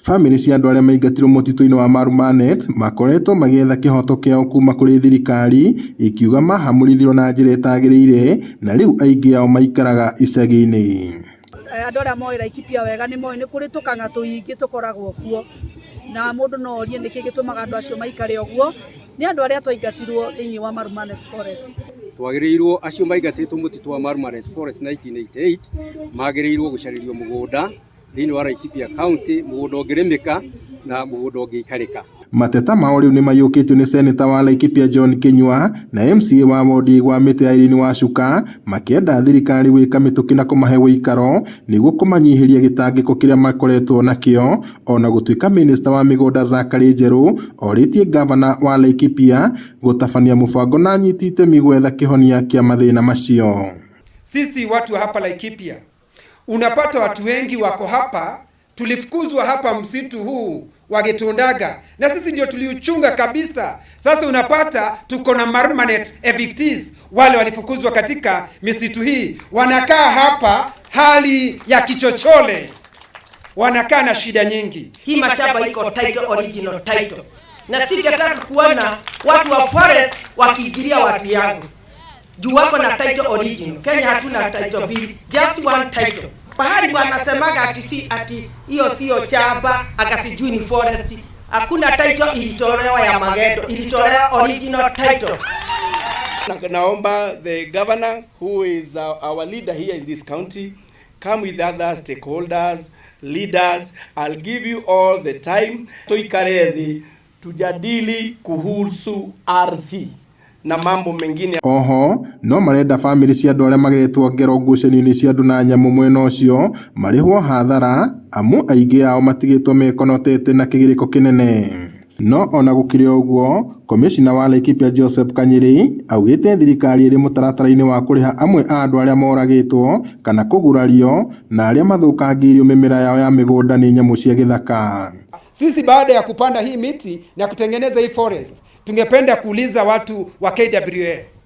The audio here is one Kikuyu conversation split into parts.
Bamĩrĩ cia andũ arĩa maingatirwo mũtitũ-inĩ wa Mau-Manet makoretwo magĩetha kĩhoto kĩao kuma kũrĩ thirikari ikiuga mahamũrithirio na njĩra ĩtagĩrĩire na rĩu aingĩ ao maikaraga icagi-inĩ. Andũ arĩa moĩ Laikipia wega nĩ moĩ nĩ kũrĩ tũkang'a tũingĩ tũkoragwo kuo, na mũndũ no orie nĩkĩ gĩtũmaga andũ acio maikare ũguo. Nĩ andũ arĩa twaingatirwo thĩinĩ wa Mau-Manet Forest. Twagĩrĩirwo acio maingatĩtwo mũtitũ wa Mau-Manet Forest 1988 magĩrĩirwo gũcarĩrio mũgũnda thĩinĩ wa Laikipia County, mũgũnda ũngĩrĩmĩka na mũgũnda ũngĩikarĩka. Mateta mao rĩu nĩmaiyũkĩtio nĩ seneta wa Laikipia John Kinyua na MCA wa wondi wa Mĩtĩ Irene Wacuka makĩenda thirikari gwĩka mĩtũkĩ na kũmahe ũikaro nĩguo kũmanyihĩria gĩtangĩko kĩrĩa makoretwo nakĩo, ona gũtuĩka minista wa mĩgũnda Zachary Njeru orĩtie ngavana wa Laikipia gũtabania mũbango na anyiti itemi gwetha kĩhonia kĩa mathĩna macio. Sisi watu wa hapa Laikipia, unapata watu wengi wako hapa, tulifukuzwa hapa msitu huu wa Gĩtũndaga na sisi ndio tuliuchunga kabisa. Sasa unapata tuko na permanent evictees, wale walifukuzwa katika misitu hii wanakaa hapa hali ya kichochole, wanakaa na shida nyingi. Hii mashamba iko title, original title, na singetaka kuona watu wa forest wakiingilia watu yangu juu wako na title original. Kenya hatuna title mbili, just one title. Pahali wanasemaga ati si ati hiyo sio shamba, akasijui ni forest. Hakuna title ilitolewa ya magendo, ilitolewa original title. Naomba the governor, who is our leader here in this county, come with other stakeholders, leaders. I'll give you all the time. Tuikare thĩ tujadili kuhusu ardhi na mambo mengine. Oho no marenda bamĩrĩ cia andũ arĩa mageretwo ngero ngucanio-inĩ cia andũ na nyamũ mwena ũcio marĩhwo hathara amu aingĩ ao matigĩtwo mekonotete na kĩgirĩko kĩnene. No ona gũkĩrĩ ũguo, komĩcina wa Laikipia Joseph Kanyiri augĩte thirikari ĩrĩ mũtaratara-inĩ wa kũrĩha amwe a andũ arĩa moragĩtwo kana kũgurario na arĩa mathũkangĩirio mĩmera yao ya mĩgũnda nĩ nyamũ cia gĩthaka. Sisi baada ya kupanda hii miti na kutengeneza hii forest, tungependa kuuliza watu wa KWS,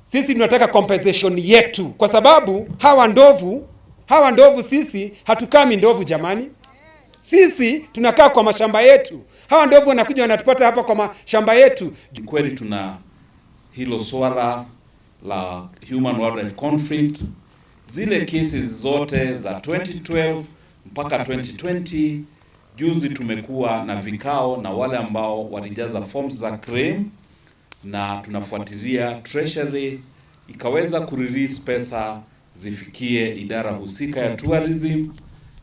sisi tunataka compensation yetu, kwa sababu hawa ndovu sisi hatukami ndovu jamani, sisi tunakaa kwa mashamba yetu. Hawa ndovu wanakuja wanatupata hapa kwa mashamba yetu. Kweli tuna hilo swala la human wildlife conflict. Zile cases zote za 2012 mpaka 2020, juzi tumekuwa na vikao na wale ambao walijaza forms za claim, na tunafuatilia Treasury ikaweza kurelease pesa zifikie idara husika ya tourism,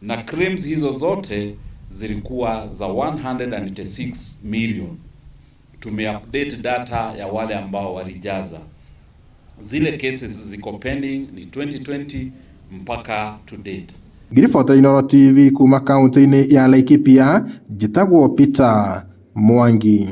na claims hizo zote zilikuwa za 186 million. Tumeupdate data ya wale ambao walijaza zile cases ziko pending ni 2020 mpaka to date. Ngĩribota Inooro TV kuma kaunti-inĩ ya Laikipia, njĩtagwo Peter Mwangi.